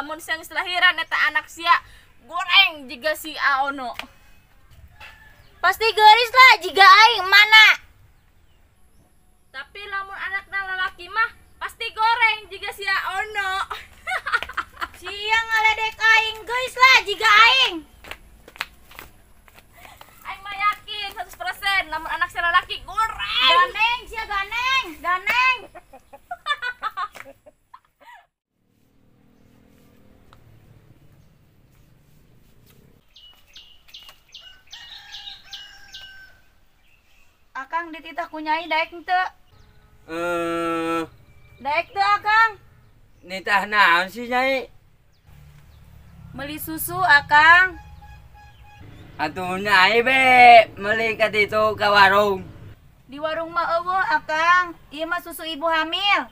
Lamun sia geus lahiran eta anak sia goreng jiga si Aono. Pasti geulis lah jiga aing mana. Tapi lamun anakna lalaki mah pasti goreng jiga si Aono. Sia ngaledek aing geulis lah jiga aing. Aing mah yakin 100% lamun anak sia lalaki goreng. Ganeng sia ganeng, ganeng. Akang dititah ku Nyai daek henteu? Daek teu Akang? Nitah naon sih Nyai? Meuli susu Akang. Atuh Nyai be meuli ka ditu ka warung. Di warung mah eueuh Akang, ieu mah susu ibu hamil.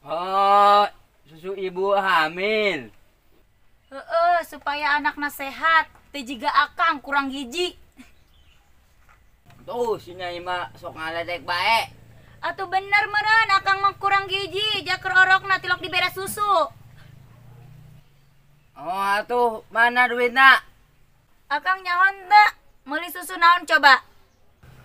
Oh, susu ibu hamil. Heeh, supaya anakna sehat, teu jiga Akang kurang gizi. Tuh, si Nyai mah sok ngaledek bae. Atuh bener meureun Akang mah kurang gizi, jaker orokna tilok dibere susu. Oh, atuh mana duitna? Akang nyaho teu meuli susu naon coba?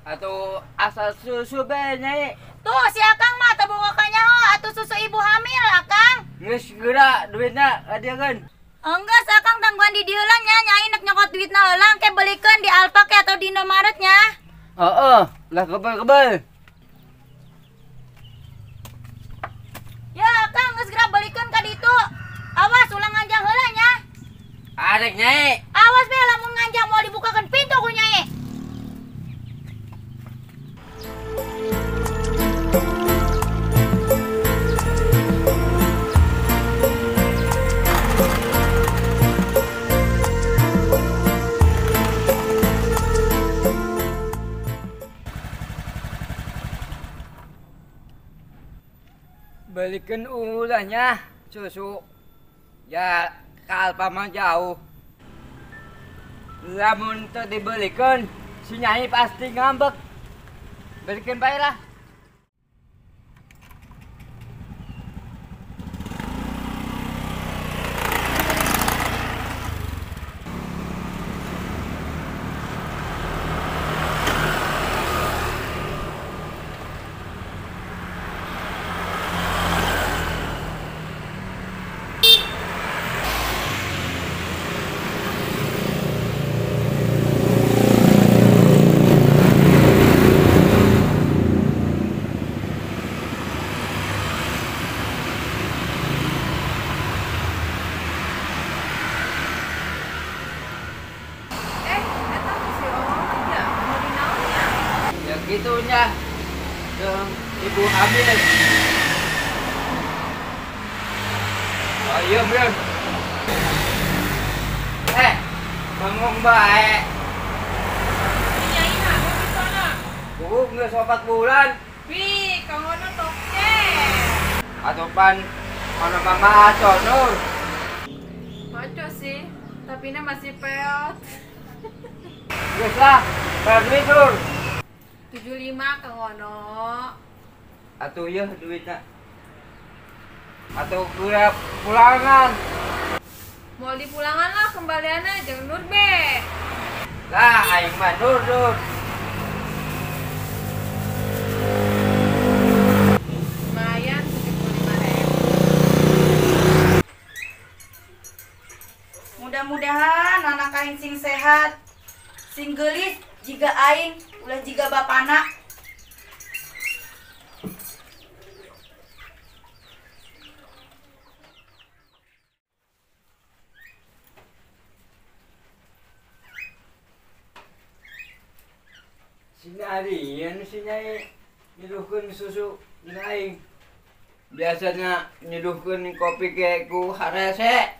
Atuh asal susu be Nyai. Tuh si Akang mah teu boga kanyaho, atuh susu ibu hamil Akang. Geus geura duitna kadieukeun. Enggeus Akang tangguhan di dieu heula nya, Nyai nek nyokot duitna heula engke belikeun di Alfa ke atau di Indomaret nya. Heeh, lah kebel-kebel. Ya Akang geus geura belikeun ka ditu. Awas ulah nganjang heula nya. Arek Nyai. Awas be lamun nganjang moal dibukakeun pintu ku Nyai. Balikin ulahnya susu ya ke Alfa mah jauh. Lamun teu dibelikan si Nyai pasti ngambek. Balikin bae lah. Gitunya dong ibu hamil. Oh iya bro. Bengong bae. Nyai hamil di sana. Buuk geus 4 bulan. Wih, kang ono toke. Atuh pan ono mama aco Nur. Maco sih, tapi na masih peot. Geus lah, bayar duit Nur. 75 Kang Ono. Atuh ya duitna. Atuh geura pulangan. Mau dipulangan lah kembaliannya jeung Nur be. Lah aing mah Nur Nur. Lumayan 75.000. Mudah-mudahan anak aing sing sehat, sing geulis jiga aing, ulah jiga bapana. Sinarian si Nyai nyeduhkeun susu jeung aing. Biasanya nyeduhkeun kopi ke ku harese.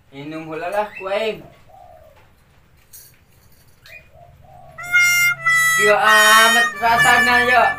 Minum heula lah ku aing. Kieu amat rasana ya.